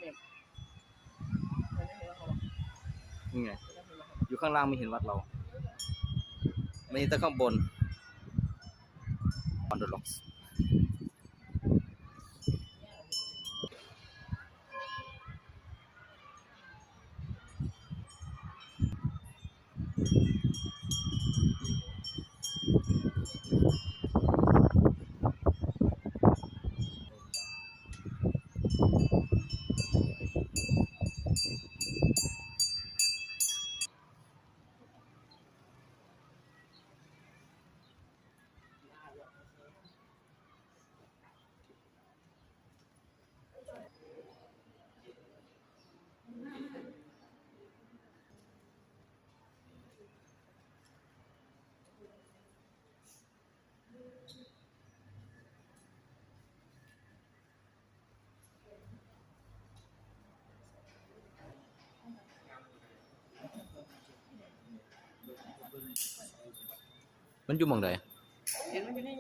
ນີ້ໄງ ຢູ່ຂ້າງລ່າງບໍ່ເຫັນວັດລາວ ມີແຕ່ຂ້າງບົນ On the rocks. ມັນຢູ່ໝ່ອງໃດ? ເຫັນມັນຢູ່ໃນ